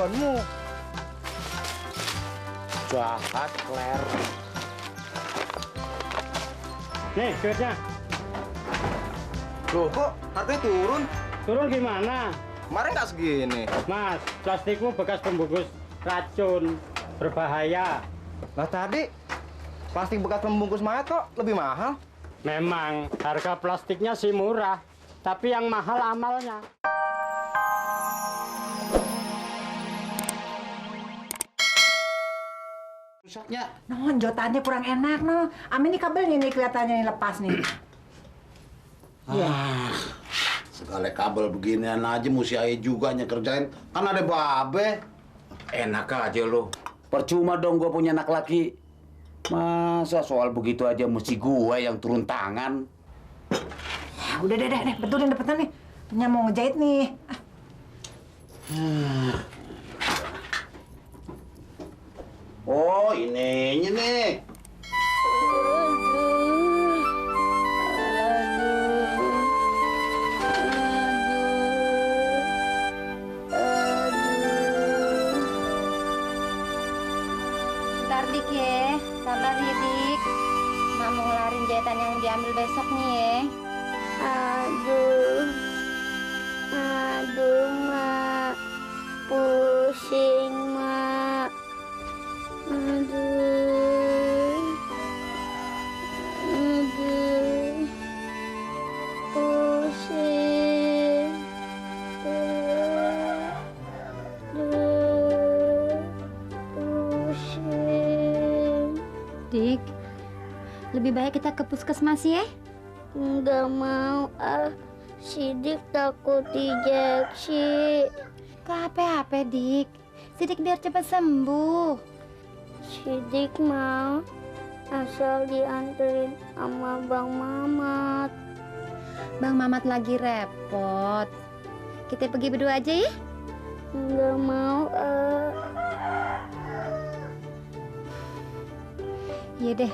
kelakuanmu. Jahat, Claire. Nih, duitnya. Loh, kok harganya turun? Turun gimana? Kemarin nggak segini. Mas, plastikmu bekas pembungkus racun. Berbahaya. Lah tadi, plastik bekas pembungkus mayat kok lebih mahal? Memang harga plastiknya sih murah. Tapi yang mahal amalnya. Rusaknya. No, jotannya kurang enak, no. Amin nih kabelnya nih kelihatannya nih lepas nih. Iya. Segala kabel beginian aja mesti aja juga nyekerjain. Kan ada babe. Enak aja lo. Percuma dong gue punya anak laki. Masa soal begitu aja mesti gue yang turun tangan. Ya, udah deh, betulin nih. Punya mau ngejahit nih. Oh, ini nih. Bentar, Dik ya. Sabar ya, Dik. Mak mau ngelarin jahitan yang diambil besok nih ya. Aduh, Mak. Pusing, Mak. Aduh. Pusing. Pusing. Dik, lebih baik kita ke puskesmas ya. Nggak mau, Sidik takut injeksi. Ke apa-apa, Dik. Sidik biar cepat sembuh. Sidik mau asal dianterin sama Bang Mamat. Bang Mamat lagi repot. Kita pergi berdua aja ya. Nggak mau, Iya deh.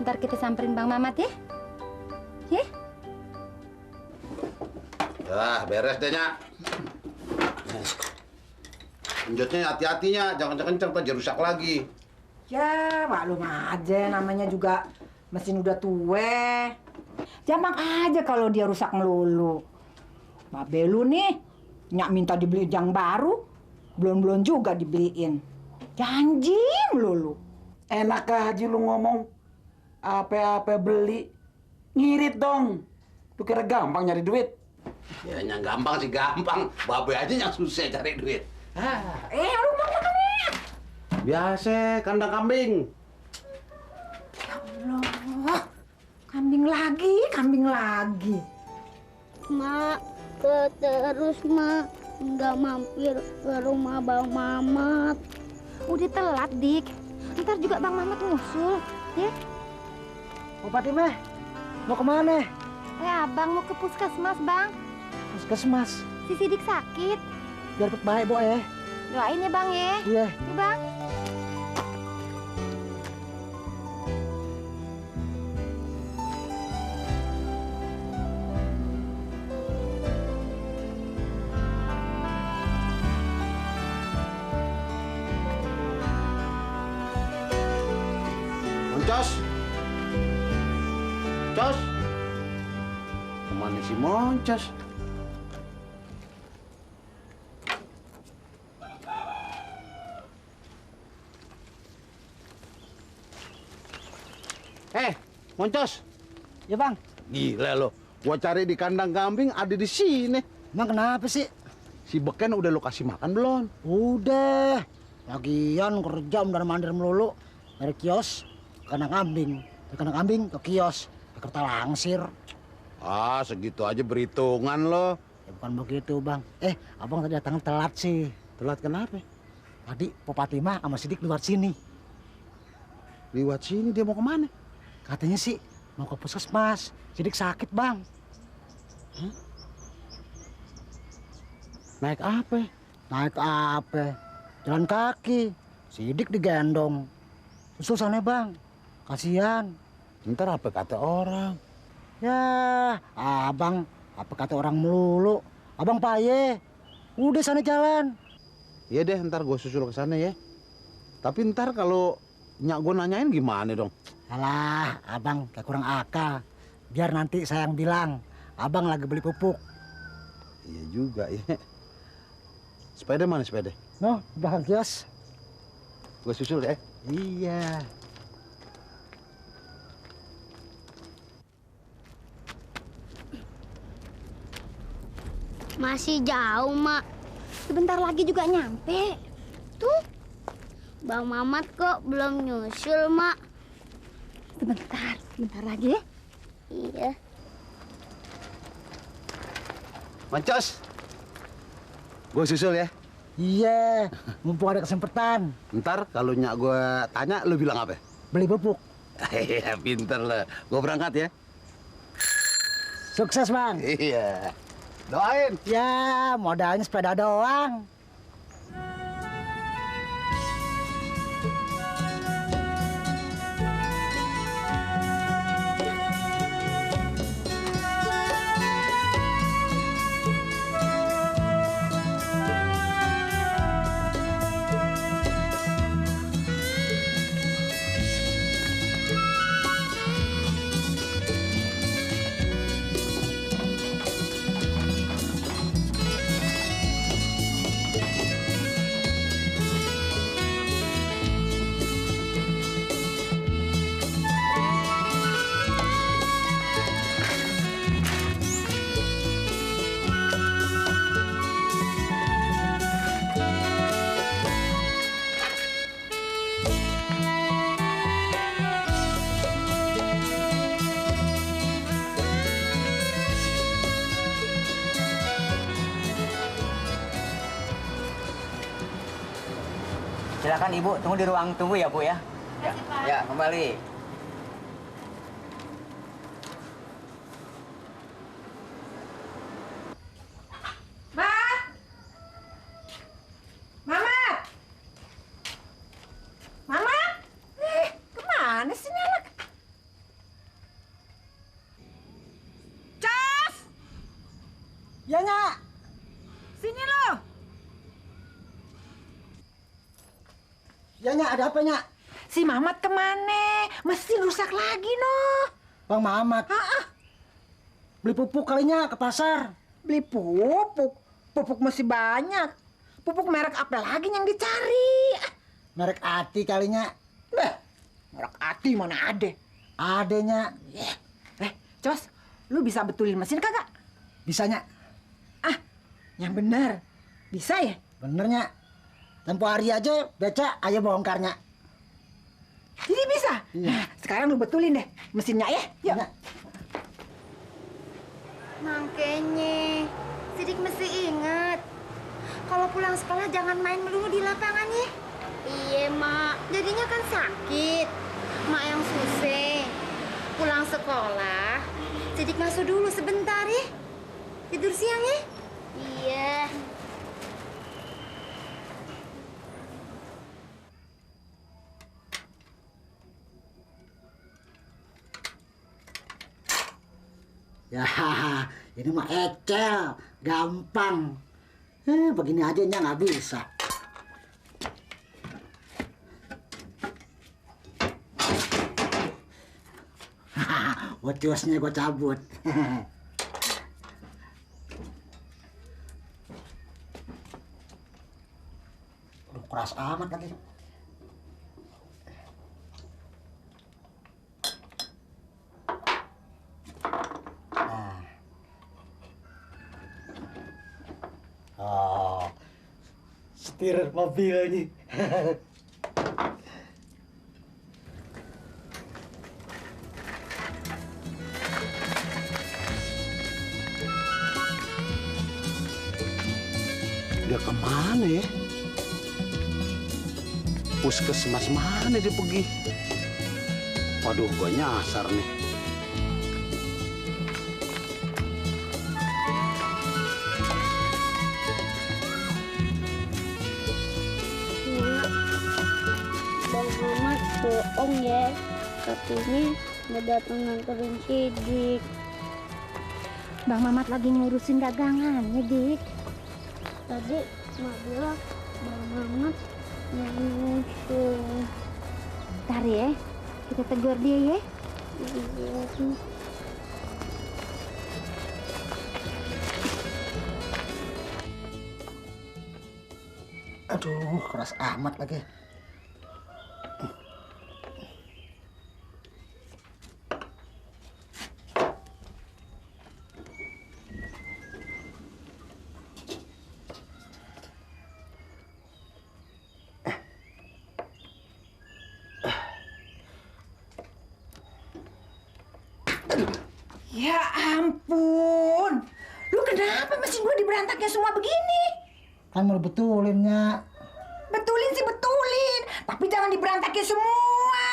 Ntar kita samperin Bang Mamat ya. Ya? Ya, beres deh, Nyak. Lanjutnya hati-hatinya, jangan kenceng aja rusak lagi. Ya, maklum aja namanya juga mesin udah tua. Gampang aja kalau dia rusak melulu. Babe lu nih, Nyak minta dibeli yang baru, belum juga dibeliin. Janji melulu. Enak aja lu ngomong. Apa-apa beli. Ngirit dong. Lu kira gampang nyari duit? Ya, yang gampang sih gampang. Babe aja yang susah cari duit. Lu makan nih. Biasa, kandang kambing. Ya Allah, kambing lagi. Mak, terus Mak nggak mampir ke rumah Bang Mamat. Udah telat, Dik. Ntar juga Bang Mamat ngusul, ya. Oh, Fatimah, mau kemana? Abang mau ke puskesmas, Bang. Puskesmas. Si Sidik sakit. Biar cepet baik, Bo, ya. Doain ya, Bang ya. Iya. Ya, Bang. Moncos. Cos. Kemana si Moncos? Moncos. Ya, Bang. Gila lo. Gua cari di kandang kambing ada di sini. Emang kenapa sih? Si Beken udah lo kasih makan belum? Udah. Lagian kerja mondar-mandir melulu. Dari kios ke kandang kambing. Dari kandang kambing ke kios. Ke kerta langsir. Ah, segitu aja berhitungan lo. Ya bukan begitu, Bang. Abang tadi datang telat sih. Telat kenapa? Tadi Po Fatimah sama Sidik lewat sini. Lewat sini dia mau kemana? Katanya sih mau ke puskesmas. Sidik sakit, Bang. Naik apa? Naik apa? Jalan kaki. Sidik digendong. Susul sana, Bang. Kasihan. Ntar apa kata orang? Ya, abang apa kata orang melulu. Abang paye. Udah sana jalan. Iya deh, ntar gue susul ke sana ya. Tapi ntar kalau nyak gue nanyain gimana dong? Alah, abang kayak kurang akal. Biar nanti saya yang bilang, abang lagi beli pupuk. Iya juga ya. Sepeda mana sepeda? Noh, di belakang kios. Gue susul ya. Iya. Masih jauh, Mak. Sebentar lagi juga nyampe. Tuh, Bang Mamat kok belum nyusul, Mak? sebentar lagi ya. Iya. Mancos. Gue susul ya. Iya, mumpung ada kesempatan. Ntar kalau nyak gue tanya, lu bilang apa? Beli pupuk. Iya, pinter lah. Gue berangkat ya. Sukses, Bang. Iya. Doain. Ya, modalnya sepeda doang. Silakan Ibu, tunggu di ruang tunggu ya Bu ya. Ya, kembali. Mat! Mamat! Mamat! Kemana sih ini anak? Cas! Ya, Nyak. Sini loh! Ya, Nyak, ada apa, Nyak? Si Mamat kemana? Mesin rusak lagi, noh. Bang Mamat. Beli pupuk kalinya ke pasar. Beli pupuk? Pupuk masih banyak. Pupuk merek apa lagi yang dicari? Merek Ati kalinya. Merek Ati mana ada? Ada, Nyak. Cos, lu bisa betulin mesin kagak? Bisa, Nyak. Yang benar. Bisa ya? Bener, Nyak. Tempo hari aja beca aja bongkarnya. Jadi bisa? Iya. Nah, sekarang lu betulin deh mesinnya ya. Yuk. Nyak. Makanya, Sidik mesti ingat. Kalau pulang sekolah jangan main melulu di lapangan ya. Iya, Mak. Jadinya kan sakit. Mak yang susah. Pulang sekolah, Sidik masuk dulu sebentar ya. Tidur siang ya. Iya. Ya, ini mah ecel, gampang. Begini aja Nyak nggak bisa. Wetiosnya gue cabut. Aduh, keras amat lagi. Oh, setir mobilnya. Dia kemana ya? Puskesmas mana dia pergi? Waduh, gua nyasar nih. Bang Mamat bohong ya. Katanya nggak datang nganterin Sidik. Bang Mamat lagi ngurusin dagangannya, Dik. Tadi Mak bilang Bang Mamat mau nyusul. Bentar ya, kita tegur dia ya. Aduh, keras amat lagi. Ya ampun. Lu kenapa mesin gua diberantaknya semua begini? Kan mau betulinnya. Betulin sih betulin, tapi jangan diberantakin semua.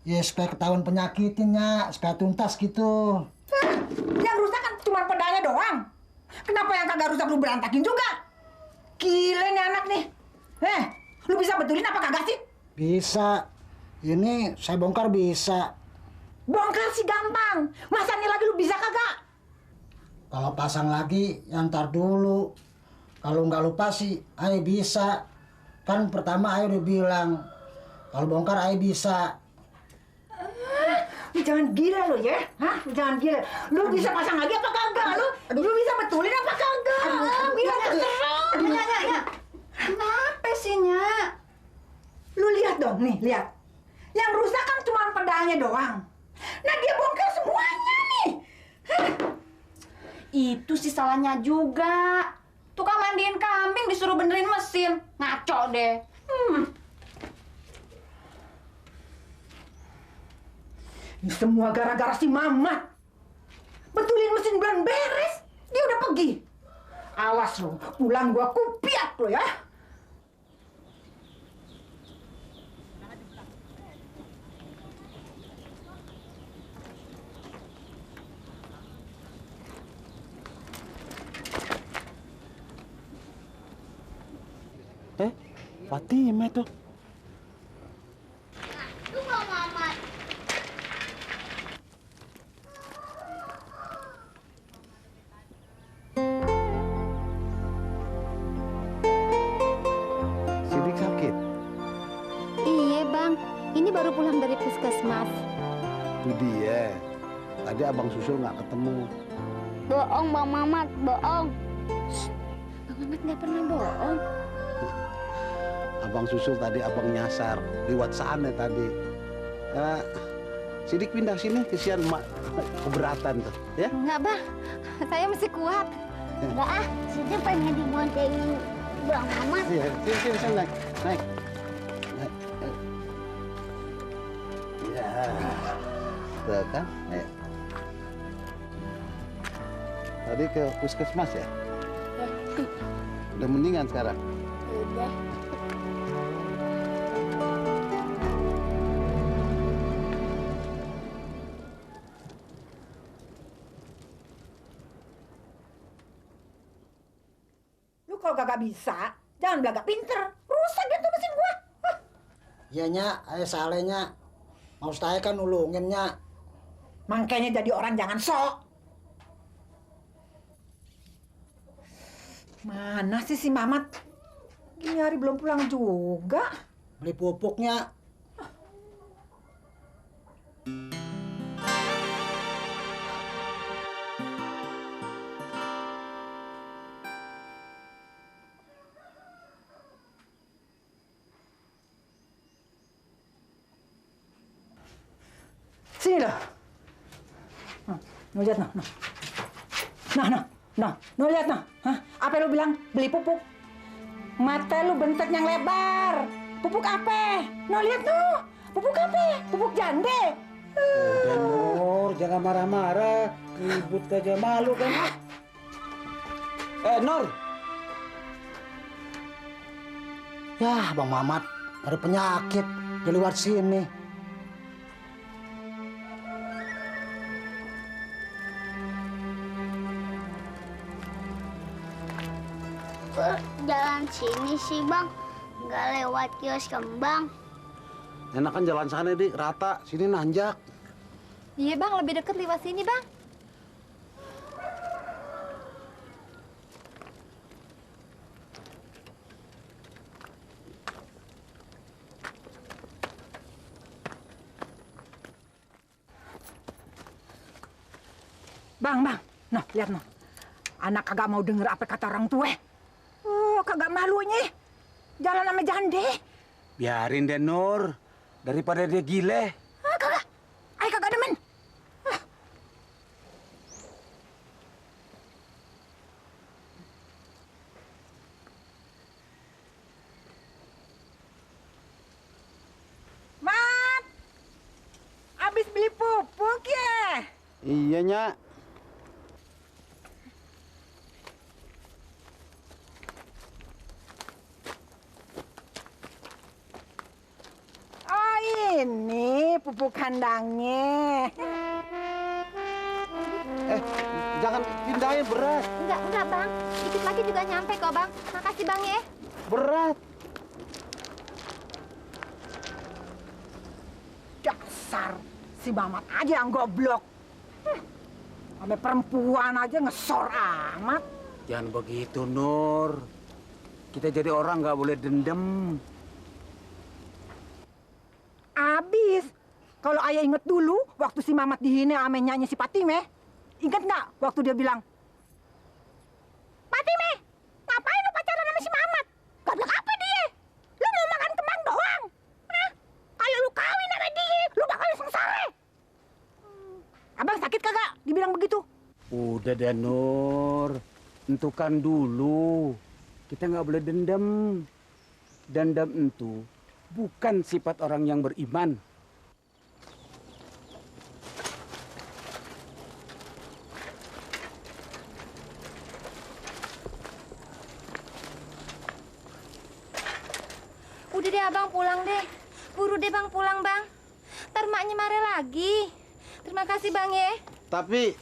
Ya supaya ketahuan penyakitnya, supaya tuntas gitu. Hah, yang rusak kan cuma pedalnya doang. Kenapa yang kagak rusak lu berantakin juga? Gila nih anak nih. Lu bisa betulin apa kagak sih? Bisa. Ini saya bongkar bisa. Bongkar sih gampang. Masa nih lagi lu bisa kagak? Kalau pasang lagi, ya ntar dulu. Kalau nggak lupa sih, Ayo bisa. Kan pertama Ayo udah bilang, kalau bongkar Ayo bisa. Lu jangan gila lu ya. Hah? Lu jangan gila. Lu bisa pasang lagi apa kagak? Lu bisa betulin apa kagak? Bilang terserah. Ya. Kenapa sih, Nya? Lu lihat dong, nih, lihat. Yang rusak kan cuma pedalnya doang. Nah, dia bongkar semuanya nih. Hah? Itu sih salahnya juga. Tukang mandiin kambing disuruh benerin mesin. Ngaco deh. Ini semua gara-gara si Mamat. Betulin mesin belum beres, dia udah pergi. Awas lu, pulang gua kupiak lu ya. Fatimah tuh. Itu Bang Mamat. Sidik sakit. Iya bang, ini baru pulang dari puskesmas. Itu dia. Tadi abang susul nggak ketemu. Bohong Bang Mamat, bohong. Bang Mamat nggak pernah bohong. Abang susul tadi abang nyasar lewat sana tadi. Sidik pindah sini, kesian mak keberatan tuh, ya? Enggak bang, saya masih kuat. Enggak ah, Siti pengen diboncengin Bang Mamat. Iya, sini naik, naik. Ya, tuh kan? Ayo. Tadi ke puskesmas ya? Udah mendingan sekarang? Udah. Lu kalau kagak bisa, jangan belagak pinter. Rusak dia tuh mesin gua. Hah. Iya, Nya. Ayo salehnya. Mau saya kan nulungin, Nya. Makanya jadi orang jangan sok. Mana sih si Mamat? Gini hari belum pulang juga. Beli pupuknya. Sini loh. Lihat noh. Noh lihat noh. Hah? Apa lu bilang beli pupuk? Mata lu bentek yang lebar. Pupuk apa? Noh lihat noh. Pupuk apa? Pupuk jande. Udah Nur, jangan marah-marah. Ribut aja malu kan. Nur. Yah, Bang Mamat. Ada penyakit di luar sini. Kok jalan sini sih Bang? Nggak lewat kios kembang. Enakan jalan sana, Dik. Rata. Sini nanjak. Iya bang, lebih deket lewat sini bang. Bang. Noh, lihat noh. Anak kagak mau denger apa kata orang tua. Oh, kagak malunya. Jalan sama jande. Biarin deh, Nur. Daripada dia gile. Kagak. Ay kagak demen. Mat. Abis beli pupuk ya? Iya, Nyak. Oh, ini pupuk kandangnya. Jangan pindahin, berat. Enggak, Bang. Dikit lagi juga nyampe kok, Bang. Makasih, Bang ya. Berat. Dasar si Mamat aja yang goblok. Sampai perempuan aja ngesor amat. Jangan begitu, Nur. Kita jadi orang nggak boleh dendam. Abis. Kalau ayah inget dulu, waktu si Mamat dihina sama nyanyi si Patime, ingat nggak waktu dia bilang, Patime, ngapain lu pacaran sama si Mamat? Goblok apa dia? Lu mau makan kembang doang? Hah? Kalau lu kawin sama dia, lu bakal sengsara. Abang sakit kagak dibilang begitu? Udah deh, Nur. Entukan dulu. Kita nggak boleh dendam. Dendam itu bukan sifat orang yang beriman. Udah deh abang pulang deh. Buru deh bang pulang bang. Ntar maknya marah lagi. Terima kasih bang ya. Tapi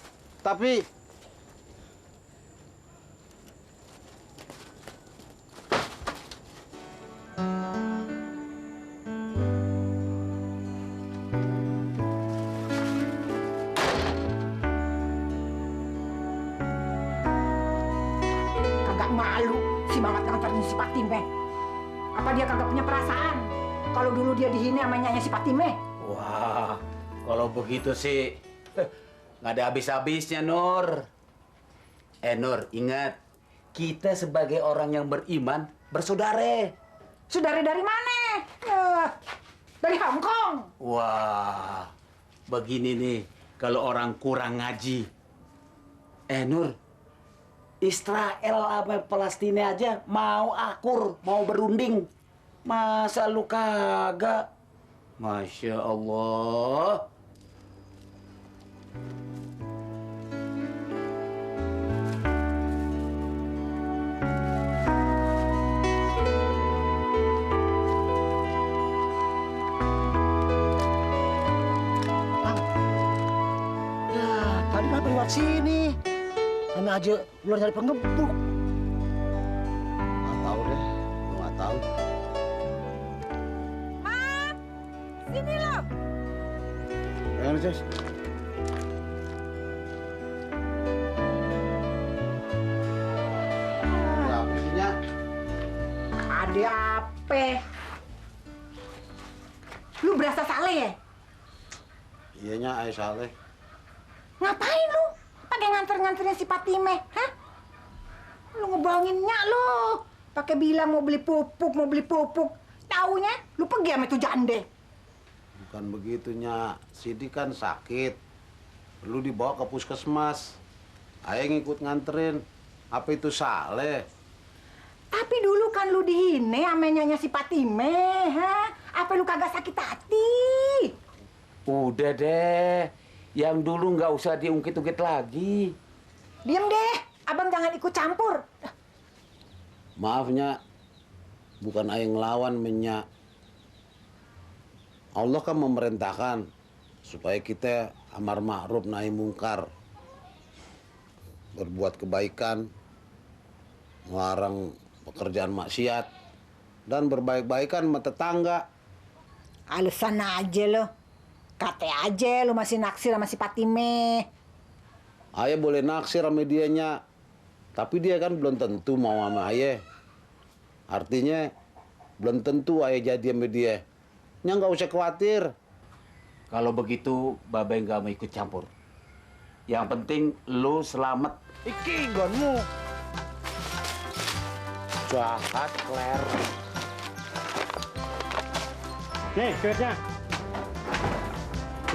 Kagak malu si Mamat nganterin si Patime. Apa dia kagak punya perasaan? Kalau dulu dia dihina sama nyanyi si Patime. Wah, kalau begitu sih nggak ada habis-habisnya, Nur. Nur, ingat, kita sebagai orang yang beriman bersaudara. Saudara dari mana? Dari Hong Kong. Wah, begini nih, kalau orang kurang ngaji. Nur, Israel apa Palestina aja mau akur, mau berunding. Masa lu kagak? Masya Allah. Tadi kenapa lewat sini? Sama aja luar dari pengebuk. nggak tahu deh, gua nggak tahu. Mat, sini lo. Yang Sis. Ya, mestinya Ada apa? Lu berasa saleh ya? iyanya Ai Saleh. Ngapain lu? Pakai nganter-nganterin si Patime, hah? Lu ngebohongin nyak lu. Pakai bilang mau beli pupuk. Taunya lu pergi sama itu jande. Bukan begitu, Nyak. Sidi kan sakit. Perlu dibawa ke puskesmas. Ayah ngikut nganterin. Apa itu Saleh? Tapi dulu kan lu dihina sama nyanyi si Patime, ha? Apa lu kagak sakit hati? Udah deh, yang dulu nggak usah diungkit-ungkit lagi. Diam deh, abang jangan ikut campur. Maaf, Nyak. Bukan ayah ngelawan, Nyak. Allah kan memerintahkan supaya kita amar ma'ruf nahi mungkar. Berbuat kebaikan, melarang pekerjaan maksiat, dan berbaik-baikan sama tetangga. Alasan aja lo. Kate aja lu masih naksir sama si Patime. Ayah boleh naksir sama dianya, tapi dia kan belum tentu mau sama ayah. Artinya belum tentu ayah jadi sama dia. Nya nggak usah khawatir. Kalau begitu, Babe nggak mau ikut campur. Yang penting lu selamat. Iki nggonmu. Jahat, Claire. Nih, duitnya.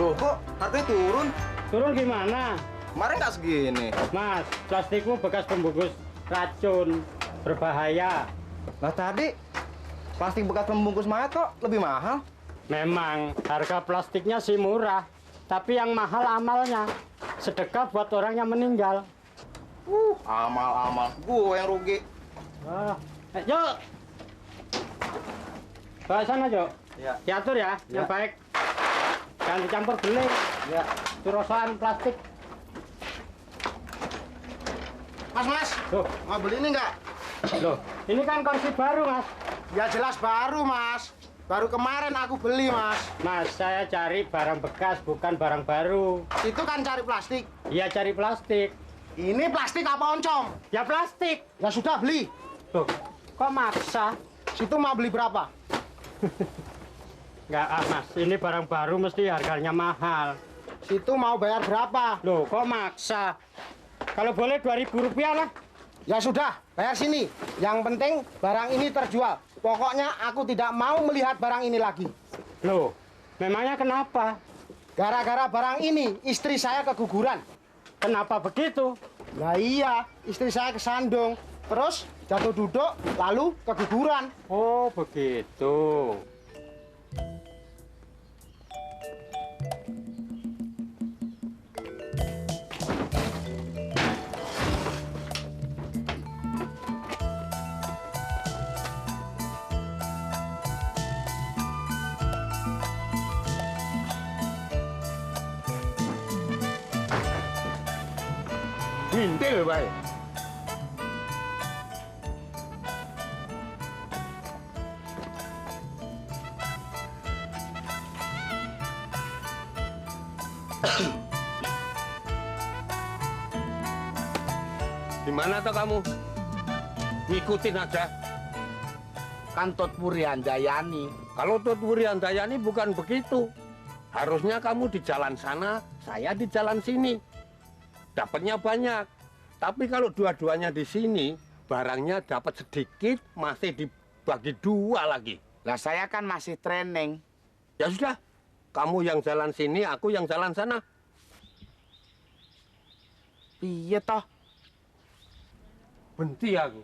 Loh, kok harganya turun? Turun gimana? Kemarin nggak segini. Mas, plastikmu bekas pembungkus racun. Berbahaya. Lah tadi, plastik bekas pembungkus mayat kok lebih mahal? Memang harga plastiknya sih murah. Tapi yang mahal amalnya. Sedekah buat orang yang meninggal. Amal-amal. Gue yang rugi. Wah, yuk. Bawa sana, Jok. Ya. Diatur ya, yang baik. Jangan dicampur beling. Ya. Curosan plastik. Mas, Loh, mau beli ini nggak? loh, ini kan konsep baru, Mas. Ya jelas baru, Mas. Baru kemarin aku beli, Mas. Mas, saya cari barang bekas, bukan barang baru. Itu kan cari plastik. Iya, cari plastik. Ini plastik apa oncom? Ya plastik. Ya sudah, beli. Loh, kok maksa? Situ mau beli berapa? Nggak, Mas. Ini barang baru mesti harganya mahal. Situ mau bayar berapa? Loh, kok maksa? Kalau boleh 2.000 rupiah lah. Ya sudah, bayar sini. Yang penting barang ini terjual. Pokoknya aku tidak mau melihat barang ini lagi. Loh, memangnya kenapa? Gara-gara barang ini, istri saya keguguran. Kenapa begitu? Lah iya, istri saya kesandung. Terus jatuh duduk, lalu keguguran. Oh, begitu. Intil bae. Gimana toh kamu? Ngikutin aja. Kan Tot Wuryandayani. Kalau Tot Wuryandayani bukan begitu. Harusnya kamu di jalan sana, saya di jalan sini. Dapatnya banyak. Tapi kalau dua-duanya di sini, barangnya dapat sedikit, masih dibagi dua lagi. Lah saya kan masih training. Ya sudah, kamu yang jalan sini, aku yang jalan sana. Piye toh? Benci aku.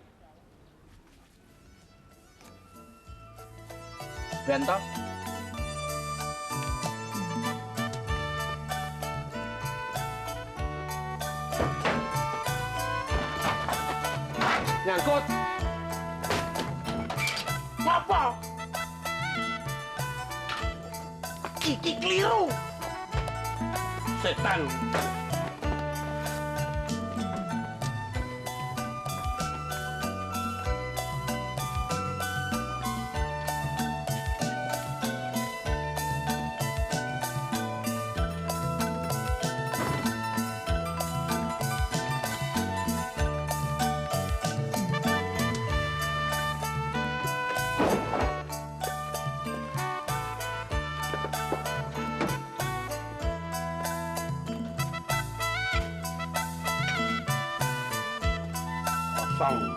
Bento? Nyangkut. Apa? Iki keliru. Setan.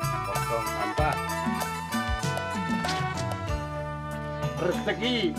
Kosong hampa. Rezeki.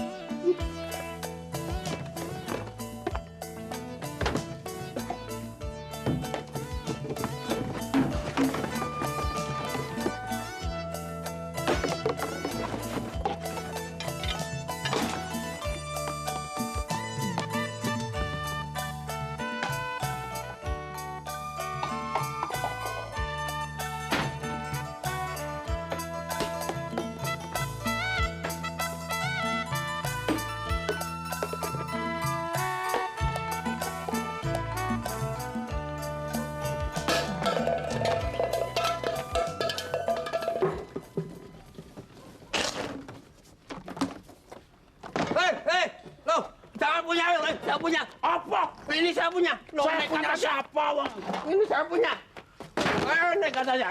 Saya punya. Apa? Ini saya punya. Loh, saya punya siapa, Wong? Ini saya punya. Ini katanya.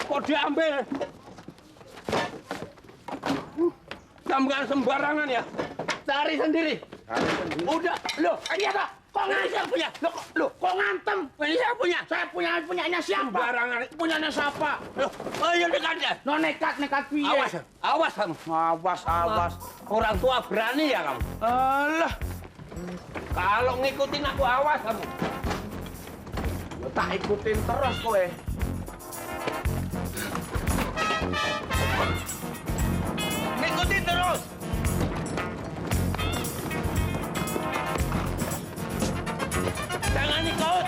Kok diambil? Jangan sembarangan ya. Cari sendiri. Udah. Loh, iya tak? Kok Emang ini saya punya? Loh, kok ngantem? Ini saya punya. Saya punyanya siapa? Barangan punyanya siapa? Loh, oh iya dekat ya. No nekat piye? Awas kamu. Awas. Orang tua berani ya kamu? Alah, Kalau ngikutin aku awas kamu. ya tak ikutin terus kowe. Ngikutin terus. Jangan ikut.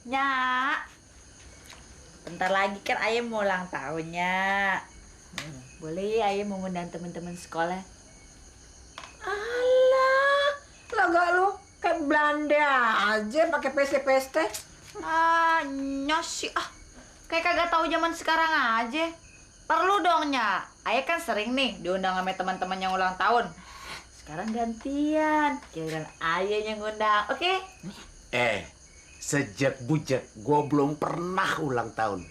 Nyak, bentar lagi kan ayah mau ulang tahunnya. Boleh ya ayah mau ngundang teman-teman sekolah? Alah, lega lu kayak Belanda aja pakai peste-peste. Nyos sih kayak kagak tahu zaman sekarang aja. Perlu dong, Nyak. Ayah kan sering nih diundang sama teman-teman yang ulang tahun. Sekarang gantian, giliran ayah yang ngundang, oke? Sejak bujek, gue belum pernah ulang tahun.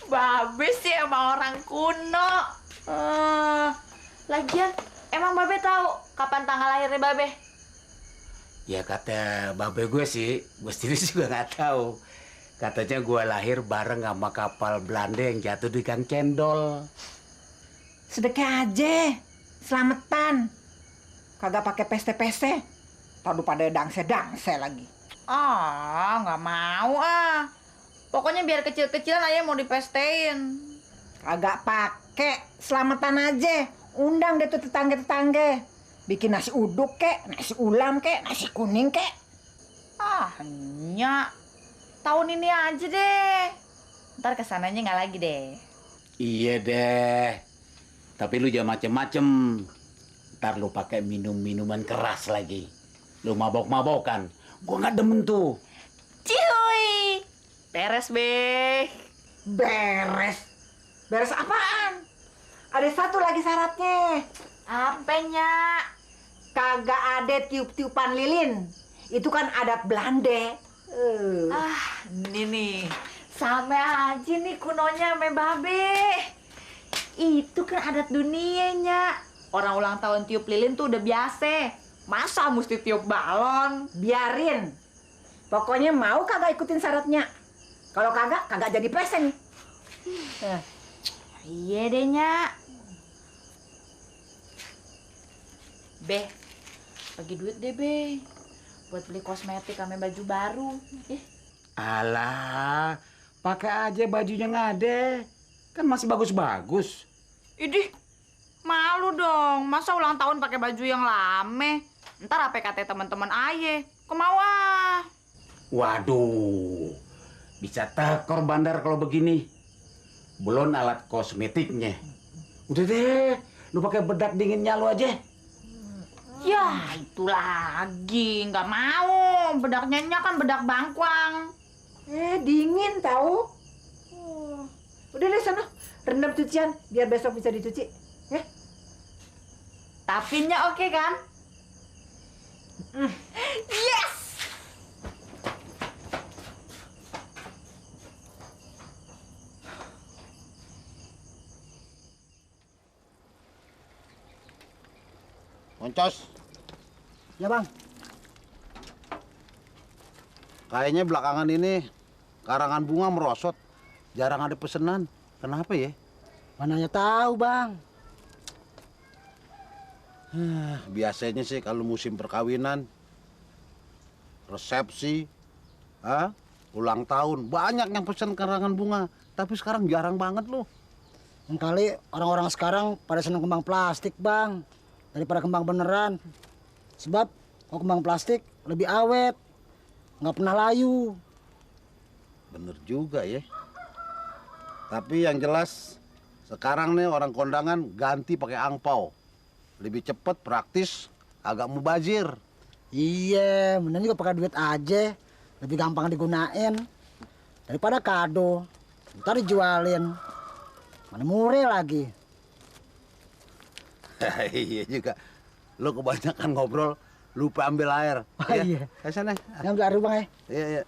Babe sih emang orang kuno. Lagian, emang Babe tahu kapan tanggal lahirnya Babe? Ya kata babe gue sih, gue sendiri juga nggak tahu. Katanya gue lahir bareng sama kapal Belanda yang jatuh di Gang Cendol. Sedekah aja, selamatan. Kagak pakai peste-peste. Tadu pada dangse-dangse lagi. Nggak mau Pokoknya biar kecil-kecilan ayah mau dipestein. Kagak pakai, selamatan aja. Undang deh tuh tetangga-tetangga. Bikin nasi uduk kek, nasi ulam kek, nasi kuning kek. Nyak. Tahun ini aja deh. Ntar kesananya nggak lagi deh. Iya deh. Tapi lu jangan macem-macem. Ntar lu pakai minum-minuman keras lagi. Lu mabok-mabokan. Gua nggak demen tuh. Cihuy. Beres, Be. Beres? Beres apaan? Ada satu lagi syaratnya. Apanya? Kagak ada tiup-tiupan lilin. Itu kan adat Belanda. Ini nih. Sama aja nih kunonya sama Babe. Itu kan adat dunianya. Orang ulang tahun tiup lilin tuh udah biasa. Masa mesti tiup balon? Biarin. Pokoknya mau kagak ikutin syaratnya. Kalau kagak jadi present. Iya deh, Nyak. Be, bagi duit deh, Be. Buat beli kosmetik sama baju baru. Alah, pakai aja bajunya ngade. Kan masih bagus-bagus. Idih, malu dong. Masa ulang tahun pakai baju yang lame? Ntar apa kata teman-teman aye? Kemauan. Waduh, bisa tekor bandar kalau begini. Belum alat kosmetiknya. Udah deh, lu pakai bedak dinginnya lu aja. Ya, itu lagi. Nggak mau. Bedaknya kan bedak bangkuang. Dingin tahu. Udah deh sana, rendam cucian biar besok bisa dicuci. Ya. Tapi Nyak oke kan? Yes! Moncos, Ya bang. kayaknya belakangan ini karangan bunga merosot. Jarang ada pesanan. Kenapa ya? Mananya tahu bang. Biasanya sih kalau musim perkawinan, resepsi, ulang tahun, banyak yang pesan karangan bunga. Tapi sekarang jarang banget loh. Yang kali orang-orang sekarang pada seneng kembang plastik, Bang, daripada kembang beneran. Sebab kalau kembang plastik lebih awet, nggak pernah layu. Bener juga ya. Tapi yang jelas sekarang nih orang kondangan ganti pakai angpau. Lebih cepet, praktis, agak mubazir. Iya, bener juga pakai duit aja. Lebih gampang digunain daripada kado. Ntar dijualin. Mana murah lagi. Iya juga. Lu kebanyakan ngobrol, lupa ambil air. Oh, iya. Ke sana. Ambil air, Bang, ya. Iya, iya.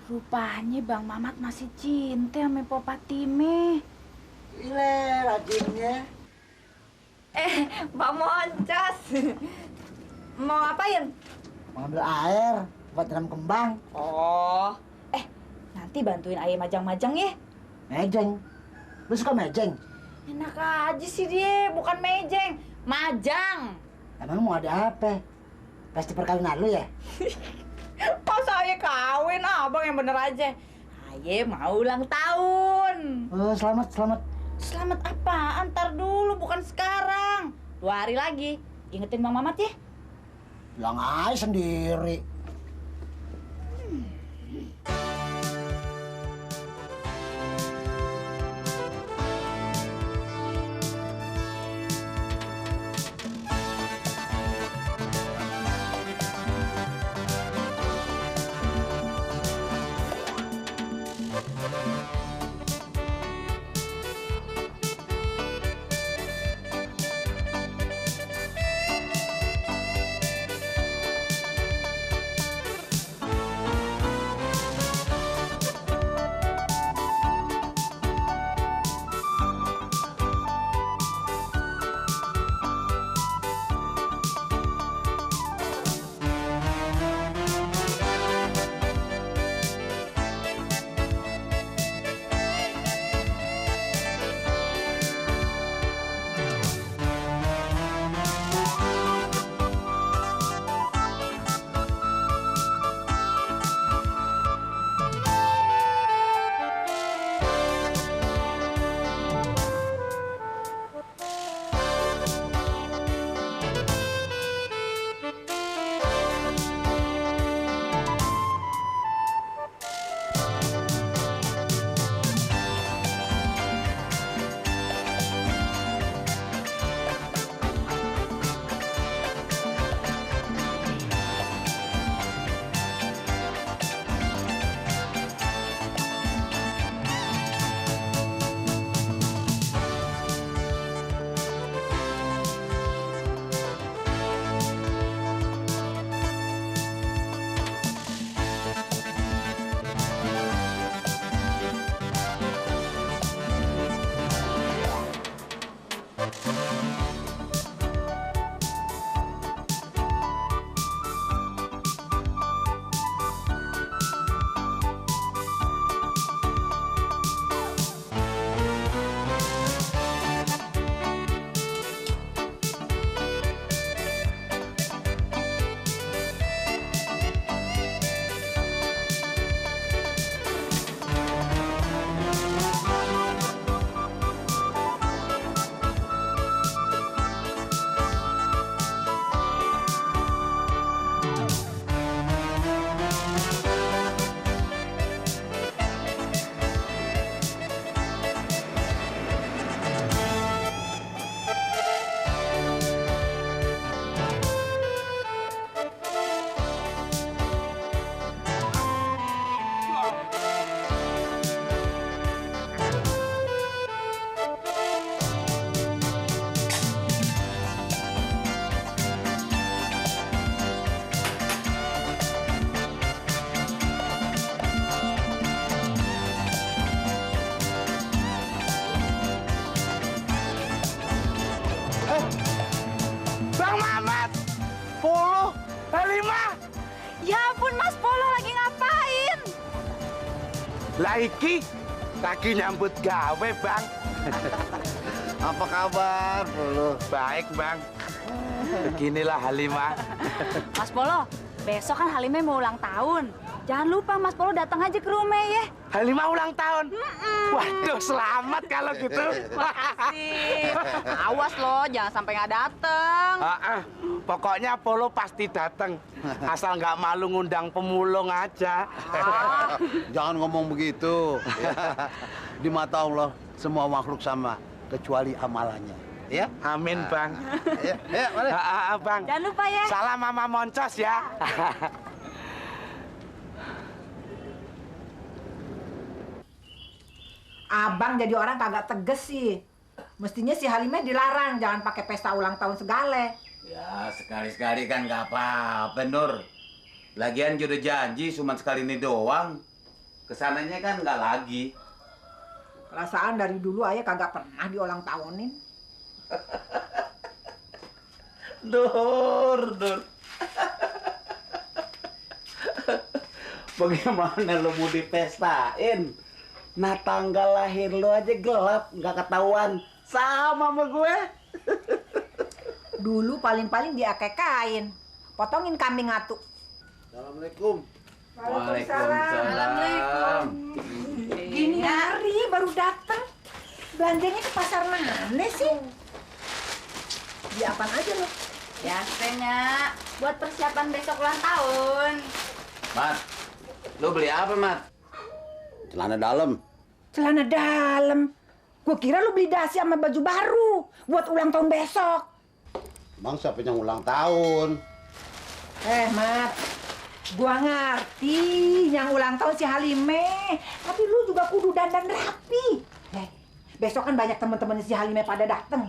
Rupanya Bang Mamat masih cinta sama Popa Time. Ile rajinnya. Bang Moncos. Mau ngapain? Mau ambil air buat tanam kembang. Oh, nanti bantuin ayah majang-majang ya. Mejeng. Lu suka mejeng? Enak aja sih dia, bukan mejeng, majang. Emang mau ada apa? Pesta perkawinan lu ya? Pas saya kawin, abang yang bener aja. Aye mau ulang tahun. Oh, selamat, selamat. Selamat apa? Antar dulu, bukan sekarang. 2 hari lagi. Ingetin Bang Mamat ya. Bilang aja sendiri. ampun, Mas Polo lagi ngapain? Lagi nyambut gawe, Bang. Apa kabar, Polo? Baik, Bang. Beginilah Halimah. Mas Polo, besok kan Halimah mau ulang tahun. Jangan lupa Mas Polo datang aja ke rumah ya. Halimah ulang tahun. Waduh, selamat kalau gitu. Makasih. Awas loh, jangan sampai nggak datang. Pokoknya Polo pasti datang. Asal nggak malu ngundang pemulung aja. Jangan ngomong begitu. Di mata Allah, semua makhluk sama, kecuali amalannya. Ya? Amin, Bang. Ya, mari. Bang. Jangan lupa ya. Salam Mama Moncos ya. Abang jadi orang kagak tegas sih. Mestinya si Halimah dilarang, jangan pakai pesta ulang tahun segala. Ya, sekali-sekali kan nggak apa-apa, Nur. Lagian udah janji cuma sekali ini doang. Kesananya kan nggak lagi. Perasaan dari dulu ayah kagak pernah diulang tahunin. Nur. Bagaimana lo mau dipestain? Nah, tanggal lahir lo aja gelap, nggak ketahuan. Sama sama gue. Dulu paling-paling diakekain. Potongin kambing atu. Assalamualaikum. Waalaikumsalam. Gini hari baru datang. Belanjanya ke pasar mana sih? Beli apaan aja lo? Biasanya buat persiapan besok ulang tahun. Mat, lo beli apa, Mat? Celana dalam. Celana dalam. Gue kira lu beli dasi sama baju baru buat ulang tahun besok. Bang, siapa yang ulang tahun? Mat, gua ngerti yang ulang tahun si Halimah. Tapi lu juga kudu dandan rapi. Besok kan banyak temen-temen si Halimah pada dateng.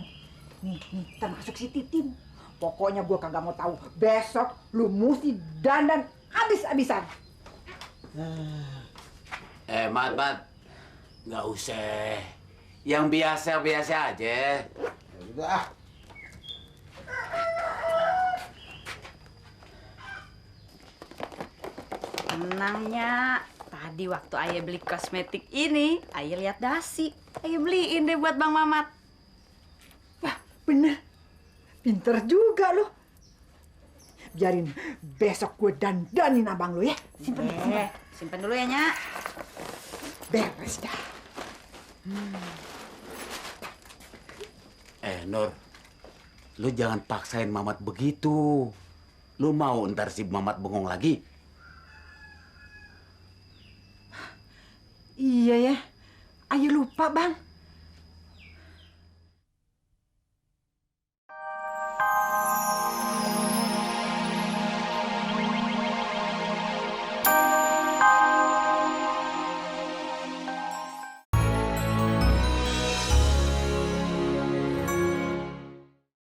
Nih, termasuk si Titin. Pokoknya gua kagak mau tahu. Besok lu mesti dandan abis-abisan. Mat. Nggak usah. Yang biasa-biasa aja. Udah. Tenangnya, tadi waktu ayah beli kosmetik ini, ayah lihat dasi. Ayah beliin deh buat Bang Mamat. Wah, bener. Pinter juga lo. Biarin besok gue dandanin abang lo ya. Simpen dulu ya, Nyak. Beres dah. Nur, lu jangan paksain Mamat begitu. Lu mau ntar si Mamat bengong lagi?